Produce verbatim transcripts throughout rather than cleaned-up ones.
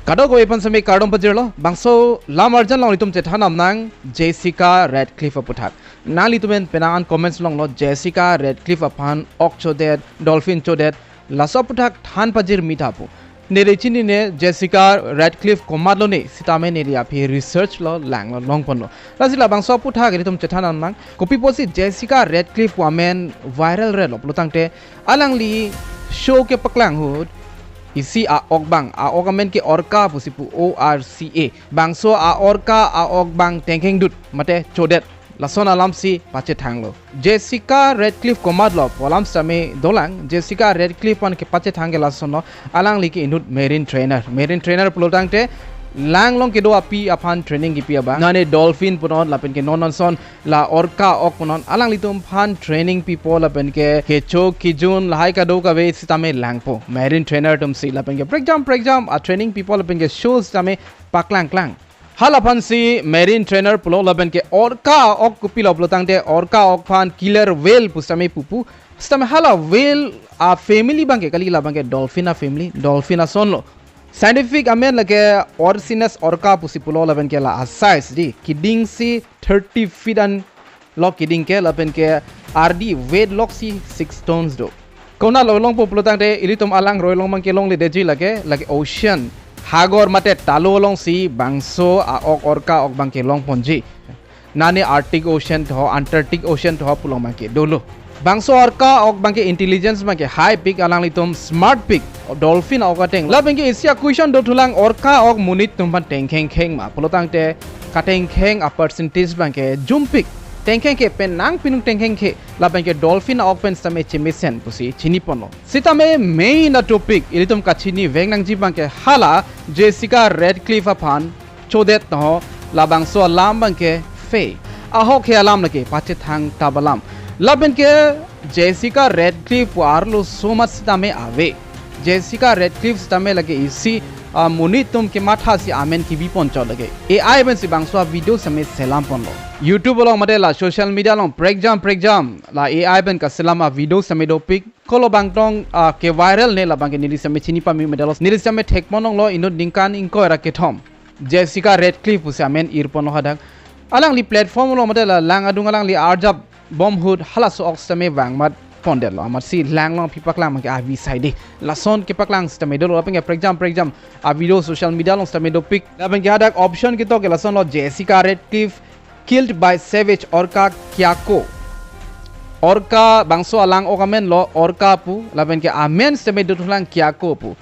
Kadokave aphan sitame kardom pajirlo, bangso lam arjan along ilitum chethan damnang Jessica Radcliffe aputhak. Nanglitum pen penang an comments longlo, Jessica Radcliffe aphan ok chodet, dolphin chodet, laso aputhak than pajirmi tha pu. Neli chinine Jessica Radcliffe komatlo ne, sitame neli aphi research lo, langlo, longponlo. Lasi labangso aputhak ilitum chethan damnang. Kopi pusi Jessica Radcliffe pu amen viral-etlo pulotangte, alangli show kepaklang ahut isi a-ok abang, a-ok amen ke orca pusi pu, O R C A. Bangso a-orca a-ok abang tengkhengdut mate chodet, lason alamsi pachethanglo. Jessica Radcliffe komatlo pu alam sitame dolang. Jessica Radcliffe aphan kepachethang ke lasonlo, alangli ke inut marine trainer. Marine trainer pulotangte lang along kedo api aphan training kipi abang. Nane dolphin punon lapen ke non non ason la orca ok punon, alanglitum aphan training pipo lapen ke kecho kejun lahai kadokave sitame langpo marine trainer atumsi, lapen ke prekjam prekjam a-training pipo lapen ke show sitame paklangklang. Hala aphansi marine trainer pulo, lapen ke orca ok kopilo pulotangte orca ok aphan killer whale pu sitame pupo. Sitame hala whale a-family abang ke kali, labang ke dolphin a-family, dolphin asonlo. Scientific amen lake Orcinus orca pusi pulo, lapen ke la a-size di kedingsi thirty feet an lo keding ke, lapen ke ardi weight loksi six tons do. Konatlo longpo pulotangte, ilitum alangroi along abang ke longledetji lake, lake ocean, hagor mate talu alongsi bangso a-ok orca ok abang ke longponji. Nane Arctic Ocean tho, Antarctic Ocean tho pu along abang ke dolo. Bangso orca ok abang ke intelligence abang ke high pik, alanglitum smart pik dolphin ok ateng. Lapen ke isi a-question dothulang, orca ok monit atum aphan tengkhengkheng ma pulotangte, katengkheng a-percentage abang ke jumpik. Tengkhengkhe, penang pinung tengkhengkhe, lapen ke dolphin ok pen sitame chemesen pusi chiniponlo. Sitame main a-topic ilitum kachinivek nangji abang ke hala Jessica Radcliffe aphan chodet tho, labangso alam abang ke fake. Ahok he alam lake pachethang tap alam. Lapen ke Jessica Radcliffe pu arloso amat sitame ave. Jessica Radcliffe sitame lake isi, ah, monit atum kemathasi amen kibipon chot lake. A I pensi bangso a-video sitame selamponlo. YouTube along mate la social media along prekjam prekjam la A I pen kaselam a-video sitame dopik. Kolo bangtong, ah, ke-viral ne, labang ke neli sitame chini pame medalos. Neli sitame thekpon longlo, inut ningkan ingkoi ra kethom Jessica Radcliffe pusi amen irponlo hadak. Alangli platform along mate la lang adung alangli arjap bom ahut halaso ok sitame vangmat pondetlo, amatsi lang along aphi paklang abang ke avi saide. Lason kepaklang sitame dolo, lapen ke prekjam prekjam a-video social media along sitame dopik. Lapen ke hadak option ketok ke lasonlo, Jessica Radcliffe killed by savage orca Kyako. Orca, bangso alang ok amen lo orca pu, lapen ke amen sitame dothulang Kyako pu.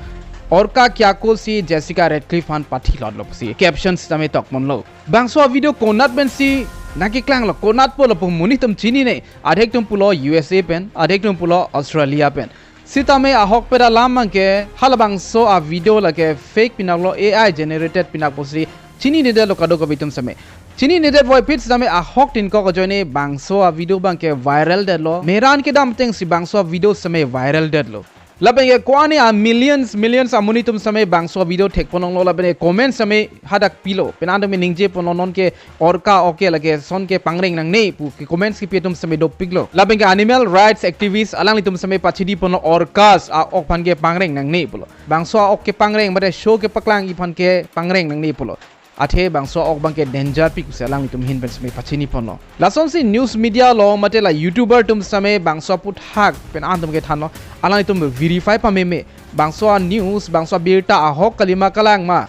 Orca Kyako si Jessica Radcliffe aphan pathilotlo pusi caption sitame tokponlo. Bangso a-video konat pensi nangkeklanglo, konat pulo pu monit atum chinine. Adhek atum pulo U S A pen, adhek atum pulo Australia pen. Sitame ahokpet alam abang ke halabangso a-video lake fake pinaklo, A I generated pinak pusi chininedetlo kadokave atum sitame. Chininedetvoiphit sitame ahok tin kok ajoine bangso a-video abang ke viral detlo. Meran kedam atengsi bangso a-video sitame viral detlo. Lapen ke ko-an a-millions, millions amonit atum sitame bangso a-video thekpon longlo, lapen ke comment sitame hadak pilo. Penang atum ningjeponlo, non ke orca ok ke lake son ke pangreng nangne pu ke comments kipi atum sitame dopiklo. Lapen ke animal rights activist alanglitum sitame pachiniponlo, orcas a-ok aphan ke pangreng nangne pulo. Bangso a-ok kepangreng, mate show kepaklang aphan ke pangreng nangne pulo. Athe bangso a-ok abang ke danger pik pusi alanglitum ahin pen sitame pachiniponlo. Lasonsi news media along mate la YouTuber atum sitame bangso aputhak penang atum kethanlo, alanglitum verify pameme. Bangso a-news, bangso abirta ahok kalima kalang ma,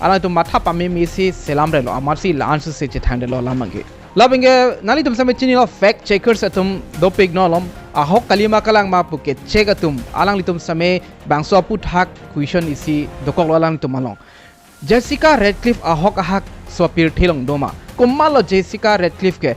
alanglitum matha pamemesi selamrelo, amatsi la-an suse chethangdetlo alam abang ke. Lapen ke nanglitum sitame chinilo, fact checkers atum dopik non malom, ahok kalima kalang ma pu ke-check atum, alanglitum sitame bangso aputhak question isi dokoklo alanglitum along. Jessica Radcliffe ahok ahak so pirthe along doma? Komatlo Jessica Radcliffe ke?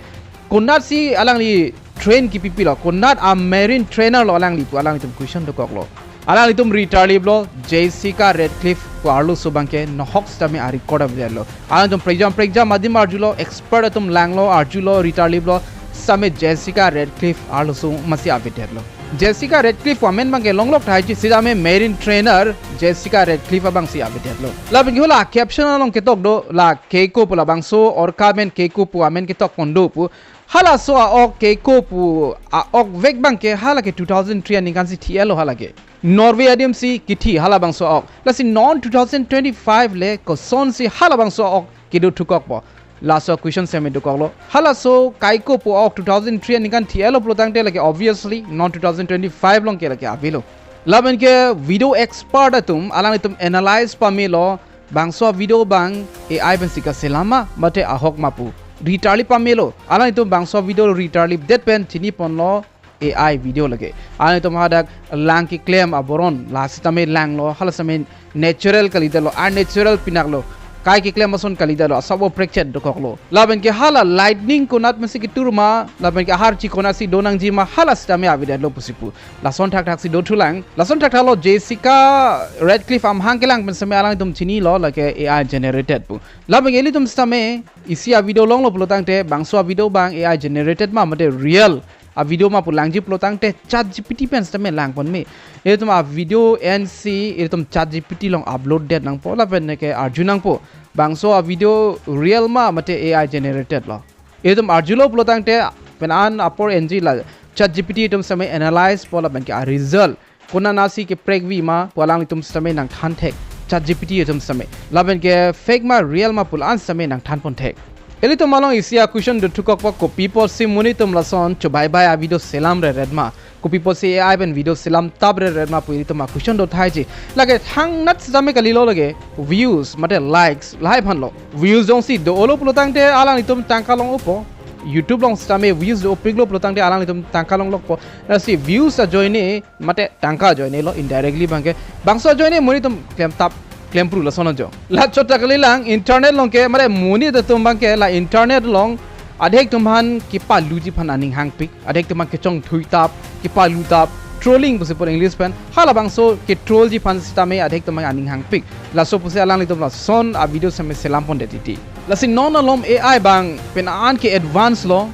Konatsi alangli train kipipilo? Konat a-marine trainer lo alangli pu alanglitum question dokoklo. Alanglitum ritarliplo, Jessica Radcliffe pu arloso abang ke nohok sitame a-record avedetlo. Alanglitum prekjam prekjam adim arjulo, expert atum langlo, arjulo, ritarliplo, sitame Jessica Radcliffe arloso amatsi avedetlo. Jessica Radcliffe amen abang ke longlok tahai ji, sitame marine trainer Jessica Radcliffe abangsi avedetlo. Lapen ke hula caption along ketok do, la Kyako pu, labangso orca amen Kyako pu amen ketokpon do pu. Halaso a-ok Kyako pu a-ok vek abang ke hala ke two thousand three aningkan si thi-etlo hala ke. Norway adim si kithi halabangso ok. Lasi non two thousand twenty-five le kosonsi halabangso ok kedo thukokpo. Laso question sitame dokoklo. Halaso kaiko pu ok two thousand three aningkan thi-etlo pulotangte lake obviously non two thousand twenty-five along ke lake avelo. Lapen ke video expert atum alanglitum analyze pamelo bangso video abang A I pensi kaselam ma mate ahok ma pu. Ritarlip pamelo. Alanglitum bangso video ritarlipdet pen chiniponlo A I video lake. Alanglitum hadak lang keklem aboron la sitame langlo, hala sitame natural kalidetlo, unnatural pinaklo. Kai keklem ason kalidetlo, asap o prekchet dokoklo. Lapen ke hala lightning konat pensi ketur ma, lapen ke aharchi konatsi donangji ma, hala sitame avedetlo pusi pu. Lason thakthak si dothulang. Lason thakthaklo Jessica Radcliffe amahang kelang pen sitame alanglitum chinilo lake A I generated pu. Lapen ke ilitum sitame isi a video longlo pulotangte bangso a video abang A I generated ma mate real a video ma pu langji pulotangte ChatGPT pen sitame langponme. Ilitum a video ensi ilitum ChatGPT along upload det nangpo lapen ke arju nangpo bangso a video real ma mate A I generated lo. Ilitum arjulo pulotangte pen an apor enji la ChatGPT itum sitame analyze po lapen ke a result konatsi keprek vi ma pu alanglitum sitame nangthan thek. ChatGPT itum sitame. Lapen ke fake ma real ma pu la-an sitame nangthanpon thek. Ilitum along isi a question dothukokpo, kopi apotsi monit atum lason chobaibai a video selamredet ma. Kopi apotsi A I pen video selamtap redet ma pu ilitum a question dothaiji. Lake thangnat sitame kalilo lake views mate likes lahai aphanlo. Views jongsi do-olo pulotangte alanglitum tangka long-opo. YouTube along sitame views dopiklo pulotangte alanglitum tangka longlokpo. Lasi views ajoine mate tangka ajoinelo indirectly abangke. Bangso ajoine monit atum klemtap klempru lason ajo. La chot ta kalilang internet along ke mate monit atum abangke la internet along adhek atum aphan kepaluji aphan aning hangpik. Adhek atum aphan kechongthuitap, kepalutap, trolling pusi pu English pen. Halabangso ketrollji aphan sitame adhek atum aphan aning hangpik. Laso pusi alanglitum lason a video sitame selampondet titi. Lasi non alom A I abang pen an ke advance lo.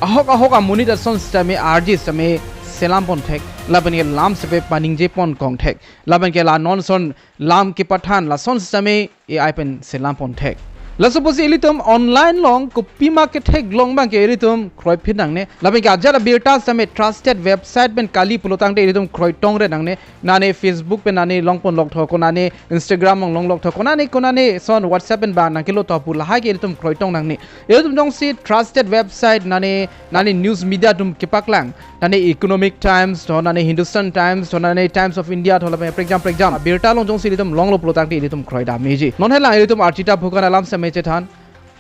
Ahok ahok amonit ason sitame arje sitame selampon thek. Lapen ke lam sitame paningjepon kong thek. Lapen ke la non ason lam kepathan lason sitame A I pen selampon thek. Laso pusi ilitum online along kopima ketheklong abangke ilitum kroiphit nangne. Lapen ke ajat abirta sitame trusted website pen kali pulotangte ilitum kroitongret nangne. Nane Facebook pen nane longpon loktho, konane Instagram along longlokthok, konane konane ason WhatsApp pen ba nangkelo to pu lahai ke ilitum kroitong nangne. Ilitum jongsi trusted website nane nane news media atum kepaklang, nane Economic Times tho, nane Hindustan Times tho, nane Times of India tho, lapen prekjam prekjam abirta along jongsi ilitum longlo pulotangte ilitum kroidamji. Non helang ilitum Archita Phukan alam sitame chethan.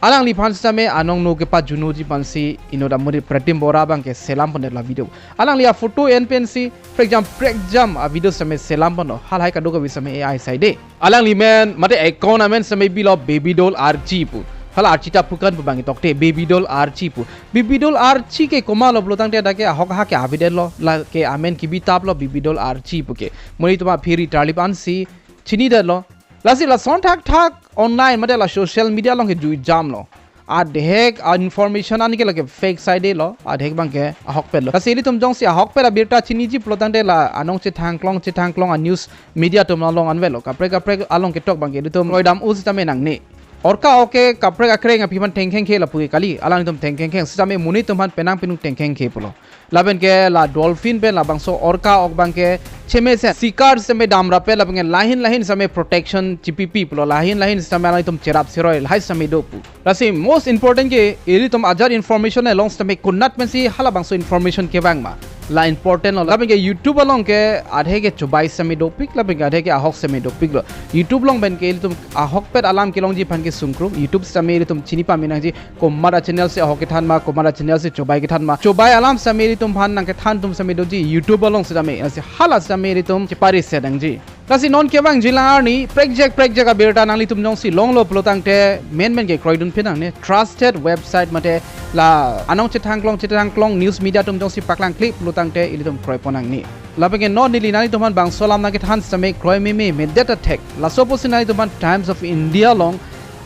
Alangliphan sitame anong no kepajunuji aphansi inut amonit Pratim Bora abangke selampondet la video. Alangli a photo en pensi prekjam prekjam a video sitame selamponlo. Halahai kadokave sitame A I saide. Alangli amen mate account amen sitame bilo Baby Doll Archi pu. Hala Archita Phukan pu abang tokte Baby Doll Archi pu. Baby Doll Archi ke komatlo pulotangte dak ke ahok ahak ke avedetlo, lake amen kebitaplo Baby Doll Archi pu ke. Monit atum aphi ritarlip ansi chinidetlo. Lasi lason thakthak online mate la social media along ke juijamlo. Adhek a information an ke lake fake saidelo, adhek abangke ahokpetlo. Lasi ilitum jongsi ahokpet abirta chiniji pulotangte la anong chethangklong chethangklong a news media atum along anvetlo. Kaprek kaprek along ketok abangke ilitum kroidam-o sitame nangne. Orka ok ke kaprek akreng aphi aphan thengkhengkhe lapu ke kali, alanglitum thengkhengkhe sitame monit atum aphan penang penung thengkhengkhe pulo. Lapen ke la dolphin pen labangso orka ok abangke chemesen sikar sitame damrappet lapen ke lahin lahin sitame protection chipipi pulo, lahin lahin sitame alanglitum cherap cheroi lahai sitame do pu. Lasi most important ke ilitum ajat information along sitame konat pensi halabangso information kevang ma, la important lo. Lapen ke YouTube along ke adhek ke chobai sitame dopik lapen ke adhek ke ahok sitame dopiklo. YouTube along pen ke ilitum ahokpet alam kelongji aphan ke sungkrung. YouTube sitame ilitum chini pame nangji komat a channel si ahok kethan ma, komat a channel si chobai kethan ma. Chobai alam sitame ilitum aphan nangkethan atum sitame doji YouTube along sitame. Lasi hala sitame ilitum chepari se nangji. Lasi non kevangjilang arni prekjak prekjak abirta nanglitum jongsi longlo pulotangte menmen ke kroidunphit nangne. Trusted website mate la anong chethangklong chethangklong news media atum jongsi paklangkle pulotangte ilitum kroipon nangne. Lapen ke non neli nanglitum aphan bangso alam nangkethan sitame kroimeme medet athek. Laso pusi nanglitum aphan Times of India along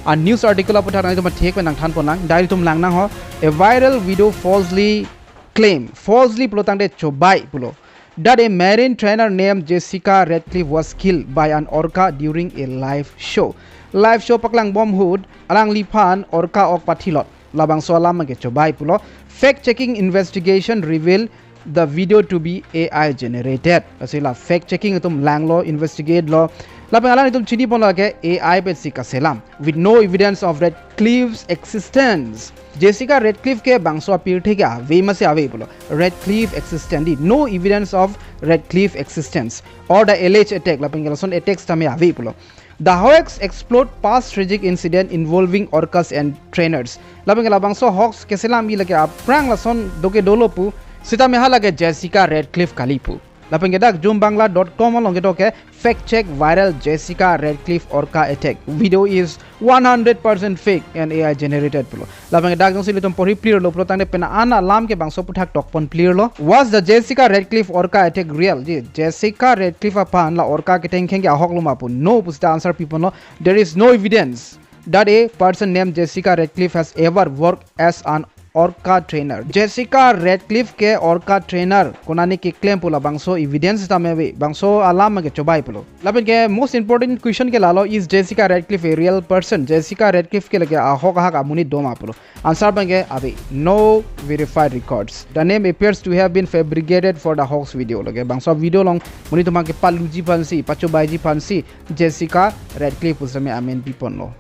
a news article aputhak nanglitum aphan thek pen nangthanpon nang. Dai ilitum lang nang ho. A viral video falsely claim. Falsely pulotangte chobai pulo. That a marine trainer named Jessica Radcliffe was killed by an orca during a live show. Live show paklangbom ahut alangliphan orca ok pathilot. Labangso alam ke chobai pulo. Fact checking investigation reveal the video to be A I generated. Lasi la fact checking atum langlo, investigate lo. Lapen alanglitum chiniponlo ke A I pensi kaselam with no evidence of Radcliffe's existence. Jessica Radcliffe ke bangso apirthe ke ave masi ave pulo. Radcliffe existence, di, no evidence of Radcliffe existence or the alleged attack. Lapen ke lason attack sitame ave pulo. The hoax explode past tragic incident involving orcas and trainers. Lapen ke labangso hoax keselam i lake aphrang lason do ke dolo pu. Sitame halake Jessica Radcliffe kali pu. Lapen ke dak jumbangla dot com along ketok ke fact check viral Jessica Radcliffe orca attack. Video is one hundred percent fake and A I generated pulo. Lapen ke dak jongsi ilitum porhi clear lo pulo tangte pena ana alam ke bangso aputhak tokpon clear lo. Was the Jessica Radcliffe orca attack real? Di, Jessica Radcliffe aphan la orca ketengkheng ke ahok lo ma pu? No pu sita answer piponlo. There is no evidence that a person named Jessica Radcliffe has ever worked as an orca trainer. Jessica Radcliffe ke orca trainer konane keklem pu labangso evidence sitame ave, bangso alam ke chobai pulo. Lapen ke most important question ke lalo, is Jessica Radcliffe a real person? Jessica Radcliffe ke lake ahok ahak amonit do ma pulo? Answer abang ke ave, no verified records. The name appears to have been fabricated for the hoax video. Lake bangso video along monit atum ke paluji aphansi, pachobaiji aphansi Jessica Radcliffe pu sitame amen piponlo.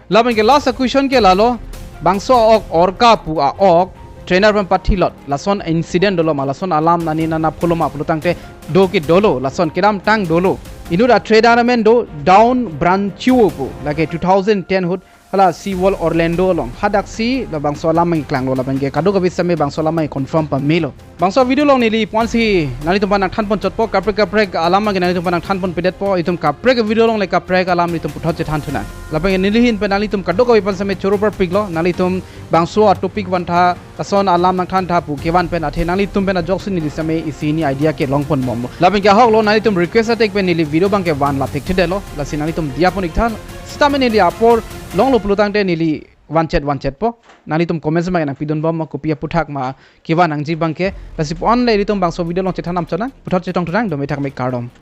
Lapen ke last question ke lalo, bangso a-ok orca pu a-ok trainer aphan pathilot, lason incident dolo ma, lason alam nani nana pholo ma pulo tangte do ke dolo, lason kedamtang dolo. Inut a trainer amen do Don Brancheau pu, lake two thousand ten ahut hala SeaWorld Orlando along hadaksi labangso alam nangklanglo, lapen ke kadokave sitame bangso alam nang confirm pamelo. Bangso video along neli puansi nanglitum aphan nangthanpon chotpo, kaprek kaprek alam ke nanglitum aphan nangthanpon pedetpo. Itum kaprek video along le kaprek alam nelitum puthot chethan thunang. Lapen ke neli ahin pen nanglitum kadokave aphan sitame choro parpiklo, nanglitum bangso a-topic vantha, lason alam nangthantha pu kevan pen athe nanglitum pen ajoksin neli sitame isi hini idea kelongpon bomlo. Lapen ke ahok lo, nanglitum request athek pen neli video abang ke van lapik thedetlo, lasi nanglitum diya pon iktha. Sitame neli apor longlo pulo tangte neli vanchet vanchetpo. Nanglitum comment abang nangpidun bom ma, kopi aputhak ma kevan nangji abang ke. Lasi pu-an le ilitum bangso video along chethan nam chonang, puthot chetong thunang, dome thakme kardom.